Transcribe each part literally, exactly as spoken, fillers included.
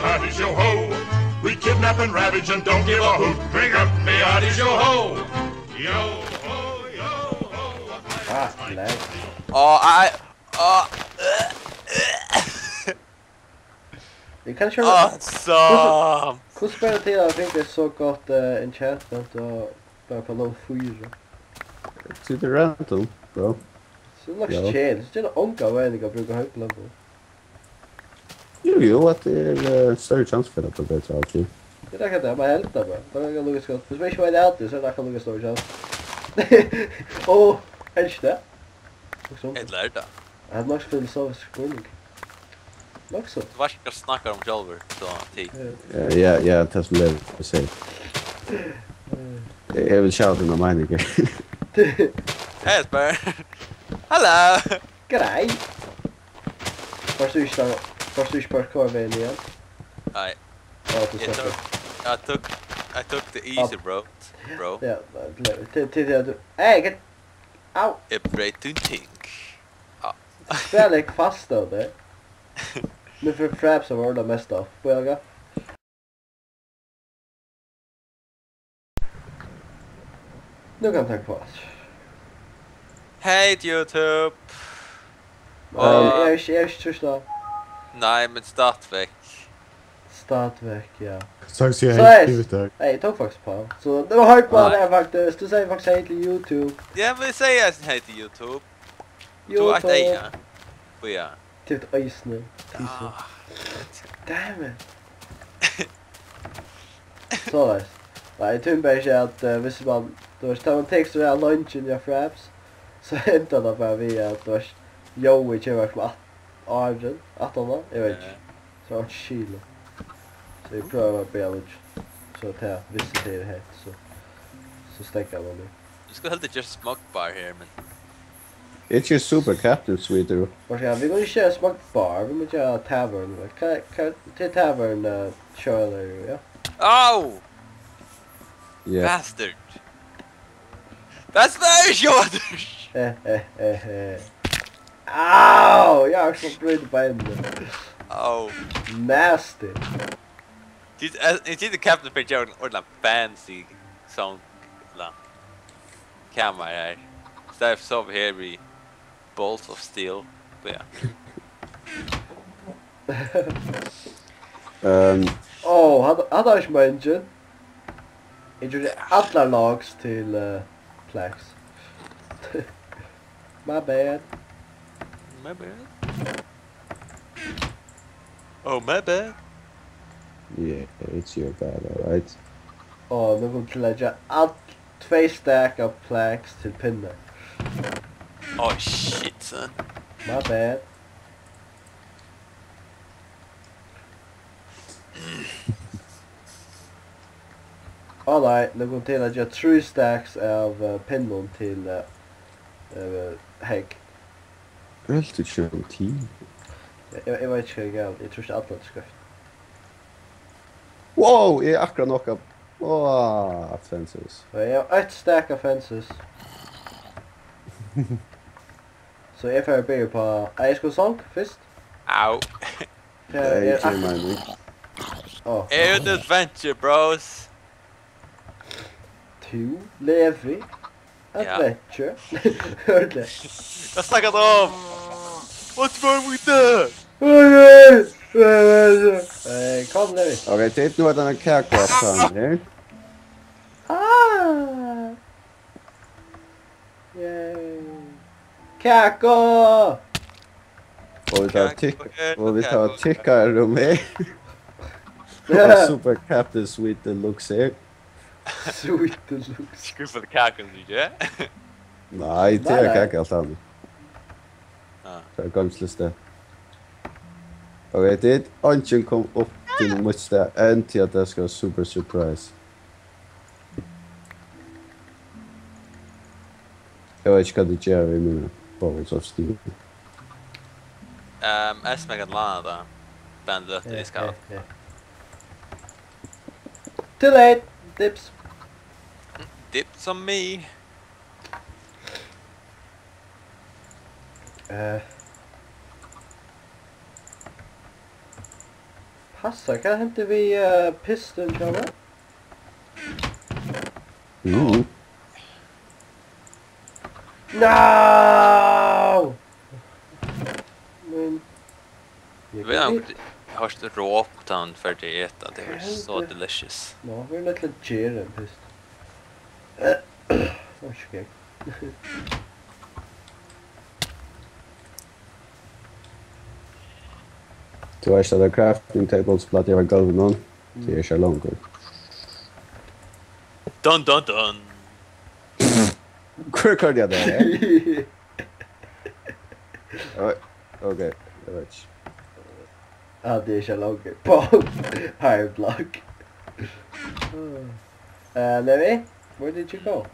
Oddies yo ho, we kidnap and ravage and don't give a hoot. Bring up the oddies yo ho. Yo ho, yo ho. Ah, lag. Oh, I, oh, Eg kann ikki oh, so. Hvussu ber tað til at finna so gott uh, enchantment og bara på level fýra? Tað er random, bro. So looks chill. So tað er onga vegin at brúka høg level. Jú, jú, at tað er uh, større chance for at tað er betra alltid. Tað er akkurát tað, man heldur bara. Tað er akkurát lukka skot. Hvis man ikki veit at tað, so er tað akkurát lukka stór chance. Åh, er tað ikki tað? Liksom. Ella er tað? Tað er nokk filosofisk spurning. Nokk so. Tú veitst ikki hvat tú snakkar um sjálvur, so tig. Ja, ja, ja, tað sum Levi sigur. Eg vil sjá tínar meiningar. Hey, Esper. Hello. Grei. Fyrst du ikki, fyrst du ikki parkour vegin igjen. Nei, Á, tú eg sleppur. tók, I took, I took the easy road, bro. Ja, til, til, til at du... Hey, get... Au! Eg breyt ein ting. Spæl ikki fast av det. Nu får Fraps av ordet mest av. På jaga. Nu kan takk for oss. Hey, YouTube. Nei, eg er ikki, eg er ikki trýst av. Nei, men stadigvæk. Stadigvæk, ja. Takk skal So jeg er- ha. Takk. Hey, tók faktisk på. Så det var høyt på Nei. Det faktisk. Du sier faktisk hei til YouTube. Ja, men eg segi at hei til YouTube. YouTube. Tú ert ei, ja. Bíða. Til et øysene. Ah, Damn it. Såleis. Nei, eg tími bara ikki at uh, hvis man... Du veist, tar man tekst og er lunchen, ja, Fraps, så endar det bara við at du veist, Joey kemur som at... Arjen, at han da, eg veit ikki. eh, So er hann skil. So eg prøvi at bera lunch. So tað, hvis tað er hett, so... So steðgar man meg. Du skal heldur gera smug bar her, men Ikki Super Captain Suite, er Hva skal vi... Vit mugu ikki gera smug bar, vit mugu gera tavern. Hva, hva, til tavern, uh, kjøler, ja. Au! Ja. Bastard! That's very short! Eh, eh, eh, eh. Au! Jeg har så brutt beinet. Au. Nasty. Tit, eh, eg títti Captain Page Jordan ordentliga fancy song, ella kamar her. Stadig sov her við Balls of Steel. Ja. Um, Åh, han, han har ikke mye engine. Jeg gjorde alle logs til uh, Plex. My bad. My bad. Oh, my bad. Yeah, it's your bad, alright? Og nu kom til at jeg alt två stack av Plex til pinne. Oh, shit, son. My bad. Åh nei, nu kom til at jeg tre stacks av uh, pinnum til uh, uh, hegg. Helt ikki um tíð. Jeg, jeg, jeg vet ikke hva jeg gjør. Jeg tror ikke alt er skøft. Wow, eg er akkurát nokk av... Wow, fences. Og jeg har ett stack av fences. Så jeg får begynne på... Nei, jeg skal sank først. Au. Det er ikke mening. Åh, Air the adventure, bros. to, Levi. Adventure. Hør det. Hva snakker du om? What's wrong with that? Eh, kom, Levi. Ok, tað er nú at hann har kaka her. Ah! Yay. Kako! Og vit hava tikk... Og vit hava tikkar um her. Super Captain Suite Deluxe her. Sweet Deluxe. Skuffa til kakan, ikki? Nei, tað er kaka alt annað. Ah. Tað er goymslusteð. Ok, tað er eingin kom upp til mítt stað enn til at tað skal vera super surprise. Eg veit ikki hvat eg geri við mínar Balls of Steel. Ehm, Esme kann læna tað. Bandit, eg skal. Too late! Dips. Dips on me. Eh. Passar, hvat hendi við, eh, pistin hjá mær? Mhm. No! Men eg veit ikki, eg havi hoyrt rop, tá hann fer til at eta. Tað er so delicious. Ná, vit eru nødt til at gera ein pist. Tað er ikki gott. Tú veitst, at crafting tables plagdi at vera á gólvinum, tað er ikki longur. Dun, dun, dun. Hvør koyrdi at tað her? Oj, ok, eg veit ikki. Ja, tað er ikki longur. Boom! High block. Eh, Levi, where did you go?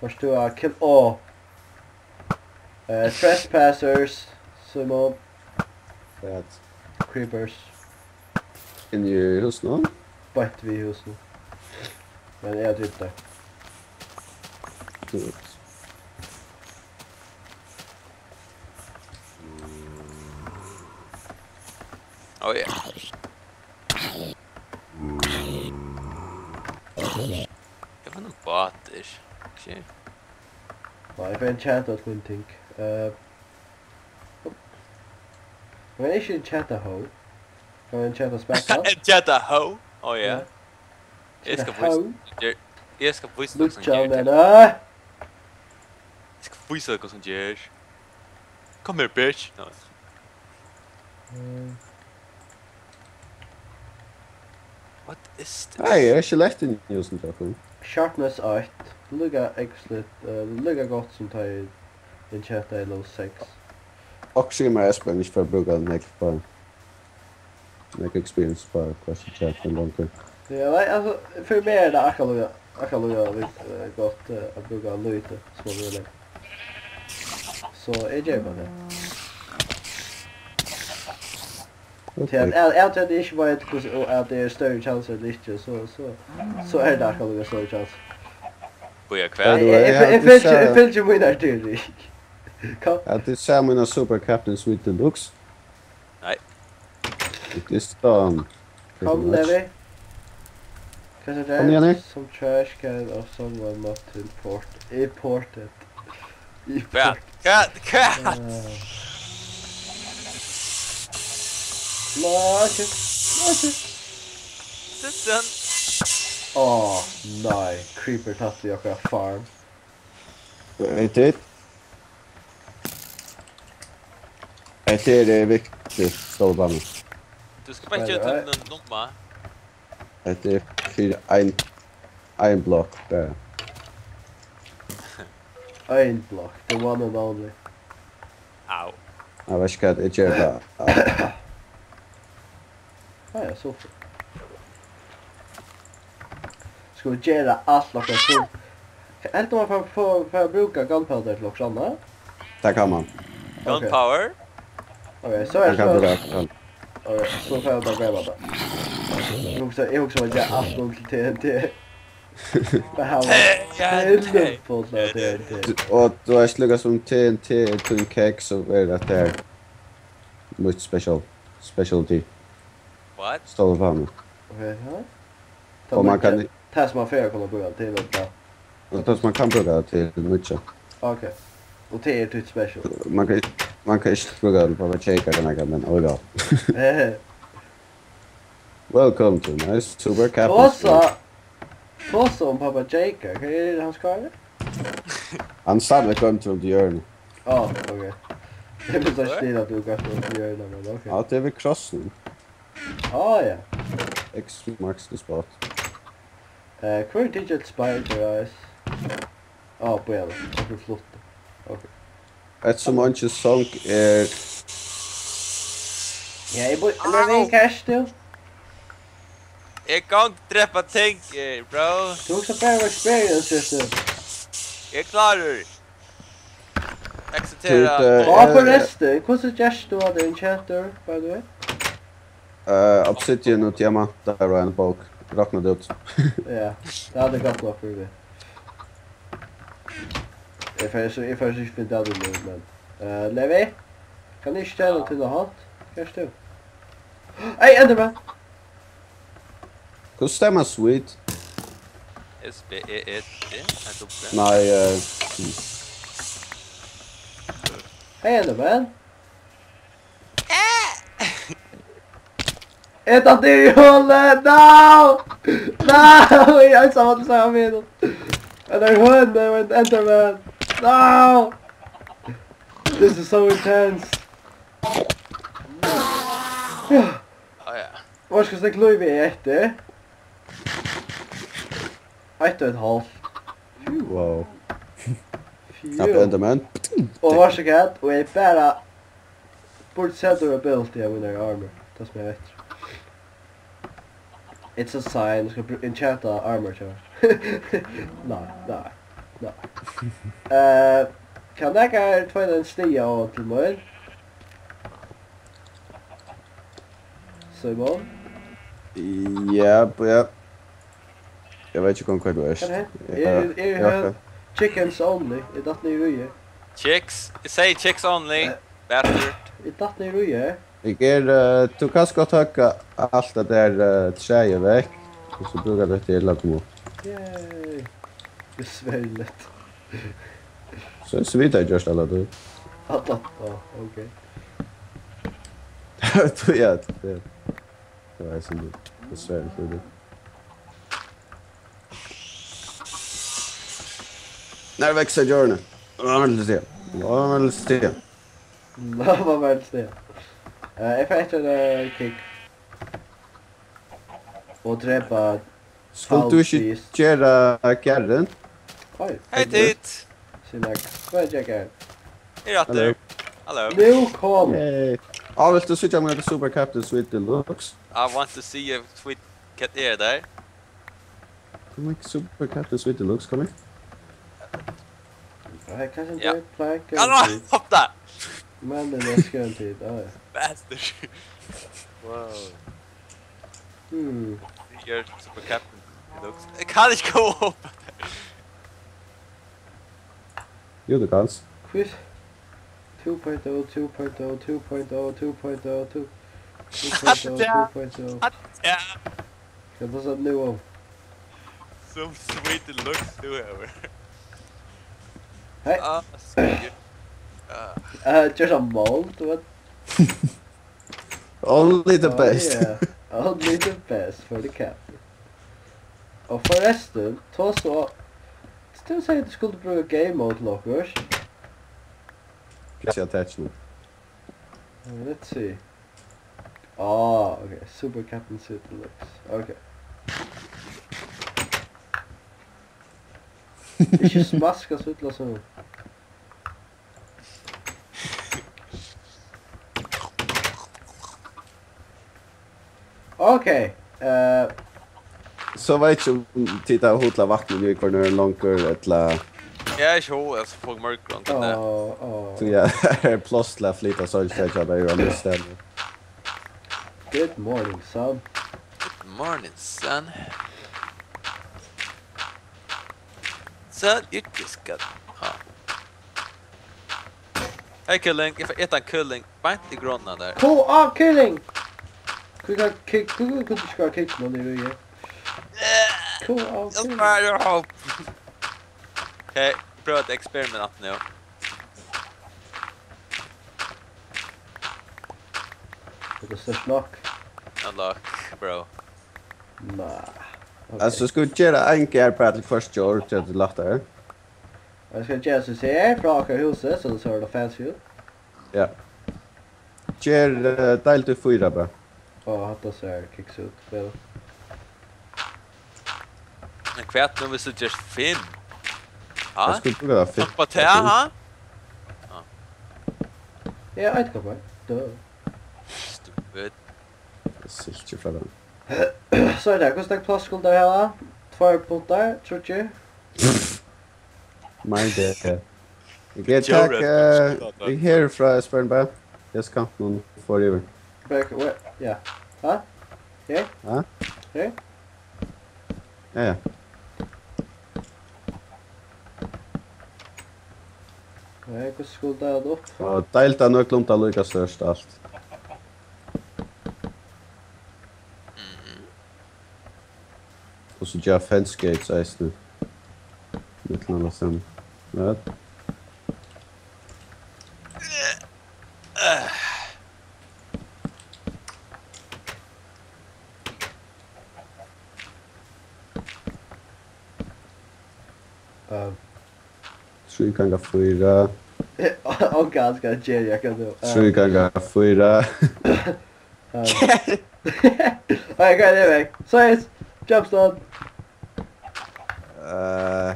Fórst tú at kill-, oh. Eh, trespassers, Simon. Hvat? Creepers. Inni í húsinum? Beint við húsinum. Men eg havi drept tær. Good. Oh yeah. Eg fann ein bátur. Shit. Nei, eg fari at enchanta eitt ting. Eh, kann eg ikki enchanta hoe? Kann eg enchanta spaka? Enchanta hoe? Oh yeah. Ja. Eg skal vísa tær. Eg skal vísa tær, hvussu ger. Eg skal vísa tær, hvussu ger. Come here, bitch. No. Mm. What is this? Hey, eg eri ikki lættur í húsum, Jakob. Sharpness eitt. Líka ógvusligt, eh, líka gott sum tá eg enchanta level seks. Og sigur mær, Espen, ikki fara at brúka nógv, bara nógv experience, bara hvussu tað er longur. Ja, nei, altso, fyri meg er tað akkurát líka, akkurát líka, eh, gott, eh, at brúka lítið, sum at brúka nógv. So, eg geri bara tað. Ok. Tí at, at, at eg ikki veit, hvussu, og at tað er størri chance ella ikki, so, so, so er tað akkurát líka størri chance. Bíða, hvat? Eg, eg, eg, eg fylgi, eg fylgi mínar teoriir. Kom. Hava tit sæð mína Super Captain's Suite Deluxe? Nei. It is done. Kom, Levi. Hvat er tað? Kom, Jenny. Some trash can or someone must import. Imported. Import. Hvat? Hvat? Hvat? Eh. Nei, ikki. Nei, ikki. Sissan. Áh, nei. Creeper tapti okkara farm. Hetta er, hetta er, eh, viktigt, stóra daman. Tú skalt bara ikki gera tað. Hetta er fyri ein, ein blokk, bara. Ein blokk, the one and only. Au. Eg veit ikki hvat eg geri tá. Ah, ja, so. Skulu vit gera alt okkara sum, heldur man fer, fer, fer at brúka gunpowder til okkurt annað? Tað kann man. Ok. Gunpowder? Ok, so er tað. Man kann brúka gun- Ok, so fer eg bara at gloyma tað. Eg hugsi, eg hugsi um at gera alt um til T N T. Bara hava T N T. Full av T N T. Og tú veitst, líka sum T N T er tín kek, so er tað her mítt special, specialty. What? Stóra panna. Ok, ja. Og man kann, tað sum man fer at kunna brúka til, ella? Og tað sum man kann brúka tað til nýggja. Ok. Og tað er títt special. Man kann, man kann ikki brúka tað til Papa Jake ella nakað, men oh well. Eh. Welcome to my super captain's Tosa, tosa um Papa Jake. Hvat er hann skal? Hann stendur goymdur undir jørðini. Á, ok. Eg vil so skilja at tú goymdur undir jørðini, men ok. Ja, tað er við krossinum. Á, ja. X marks the spot. Eh, hvør er Digital Spider Eyes? Á, bíða nú. Okkur flutt. Ok. Eitt sum eingin song er. Ja, eg bíði, men vit, hvar ert tú? Eg kann drepa ting, eh, bro. Tú hugsar bara um experience, veitst tú. Eg eri klárur. Akseptera. Á, forrestin, hvussu gert tú at enchanter, by the way? Eh, obsidian og diamantar og ein bók. Rokna tað út. Ja, tað er gott nokk fyri meg. Eg fari so, eg fari so ikki fyri tað nú, men, eh, Levi, kann eg ikki stela til nokk? Hvar ert tú? Hey, Enderman! Hvussu stavast sweet? S V E E T, er tað tað? Nei, eh, hmm. Hey, Enderman. Eg datt niður í holið! No! No! Eg einsamallur, segði hann við honum. Ella er hon, tað var ein Enderman. No! This is so intense. Ja. Á, ja. Veitst tú, hvussu nógv lív eg eri eftir? Eitt og eitt hálvt. Wow. Fjú. Tað er Enderman. Og veitst tú hvat? Og eg bara burdi sett úr ability av mínari armor. Tað sum eg veit. It's a sign. Eg skal bru-, enchanta armor, tjá. Nei, nei, nei. Eh, kann nakar tveina ein stiga á til mín? Simon? Ja, ja. Eg veit ikki, hvønn, hvar tú ert. Hvat er? Eg, eg, eg, eg, ja, her, ok. Chickens only. Eg datt niður í her. Chicks? Eg sigi chicks only. Eh. Bastard. Eg datt niður í her. Eg er, eh, tú kanst gott høgga alt tað har, eh, træið vekk. Og so brúka tú hetta til at koma upp. Yay. Besværligt. So, so vit hava gjørt alla tíð. Alla? Á, ok. Tú, ja, tað, tað var so besværligt fyri teg. Nær veksa djørni. Hva vil du si? Hva vil du si? Hva var det? Eh, eg fekk ein, eh, kick. Og drepa Skuldi tú ikki Halvvist. Gera garðin? Oi. Hey, Tit! Sinak. Hvat er garðin? Eg er aftur. Hallo. Hallo. Nú kom. Yay. Á, vilt tú síggja mítt Super Captain Sweet Deluxe? I want to see your sweet cat, er tað? Kom hit, Super Captain Sweet Deluxe, kom hit. Nei, kanskje Ja. Det er planken. Ja, nå, hopp da! Men den er skjønt hit, ja, ja. Bastard. Wow. Hmm. You're Super Captain Deluxe. Jeg kan ikke gå opp. Jo, du kanst. Quiz. Two point oh, two point oh, two point oh, two point oh, two, two point oh, Ja. two point oh. Ja. Skal du sette nivå? Some sweet looks du har. Hey. Ah, sikkert. Ah. Uh, just a mold, what? Only the Oh, best. Yeah. Only the best for the captain. Og forresten, ta so, du sier at du skulle bruke game mode til okkurt. Please attach me. Uh, let's see. Ah, okay. Super Captain Suit Deluxe. Okay. Ikki smaska so illa sum. Okay. Eh, So veit ikki um tit hava hug til at vakna í hvørjum øðrum longur, ella Ja, ikki hug, eg skal fáa mørkgrønt, men, eh, Åh, åh. So ja, her er pláss til at flyta songstekin, tað er jo mist. Good morning, son. Good morning, son. Son, you just got, ah. Hey, kylling, eg fari eta ein kylling beint í grønina har. K A kylling! Hví kann kylling, hví kann tú ikki koyra kylling niður í her? Eh, K A kylling. Bara hopp. Okay, prøv eitt eksperiment nú. Er tað størst nokk? Unlock, bro. Nei. Okay. Altso, skal vit gera ein garð bara til hvørt djór, so tað er lættari? Eg skal gera so her, frá okkara húsi, so tað sær fancy út. Ja. Ger, eh, deil í fýra bara. Á, hatta sær kiks út, vel. Men hvat nú, viss tú ger fimm? Ha? Eg skuldi brúka fimm. Upp á tað, ha? Ja, eitt kopp. Dø. Stupid. Eg síggi ikki frá teimum. So er tað, hvussu nógv pláss skulu teir hava? Tveir puntar, tríggir? Mind it. Eg taki, eh, eg her frá Espen bara. Yes, come on, forever. Back, where? Ja. Ha? Her? Ha? Her? Ja, ja. Nei, hvussu skulu tey hava tað upp? Og deil tað nøkulunda líka stórt alt. Mhm. so gera fence gates eisini. Millum annað sum, ja. Ehm. Trý ganga fýra. Ongan skal gera, kan du. Trý ganga fýra. Ehm. Oj, hvat er det, vekk? Sois! Jumpstone! Eh.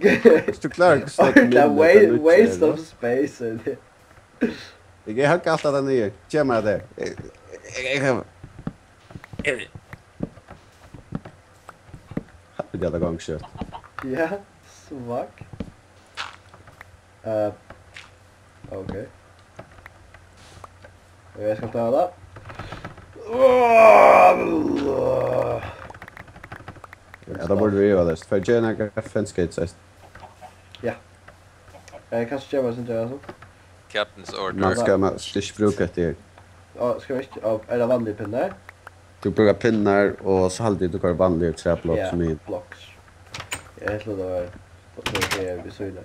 Hvis du klarer ikke å snakke mindre, wa-, waste of space, er det. Eg huggi alt av tað niður. Gev mær tað. Eg, eg, eg, eg, Hatta er tað gongskjøt. Ja, svak. Eh, ok. Eg skal ta tað. Ja, tað burdi verið yvirleyst. Fær gera nakrar fence gates eisini. Ja. Eh, kanst tú geva mær eitt sindur av hasum? Captain's order. Man skal, man skal ikki brúka hetta her. Á, skal vit ikki, á, er tað vanligir pinnar? Tú brúkar pinnar, og so haldi eg, tú koyrir vanligar træblokk. Ja, sum er blocks. Eg helt, at tað var, at tað var her við síðuna.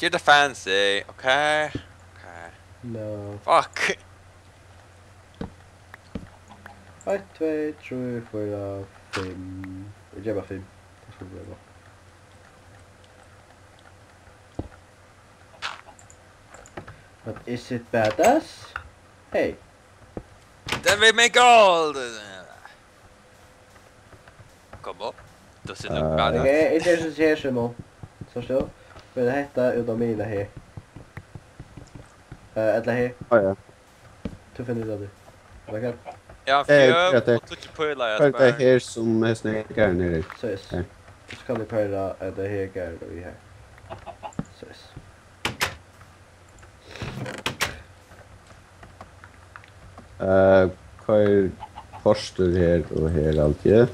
Ger tað fancy, ok? Ok. No. Fuck. Eitt, tvey, trý, fýra, fimm. Eg geri bara fimm. Tað skal blíva gott. But is it badass? Hey. Then we make all the... Come on. Does it look bad? Eh. Ok, eg geri soleiðis her, Simon. Sært tú? Men hetta út á miðjuna her. Eh, ella her. Á, ja. Tú finnur út av tí. Ella hvat? Ja, eh, fjøl hvat er, og tíggju pílar, hvat er tað Jesper? Her sum hesin her garðin er í? Soleiðis. Ja. So kann eg koyra, eh, tað her garðin við her. Soleiðis. Eh, koyr portur her og her, alt, ja.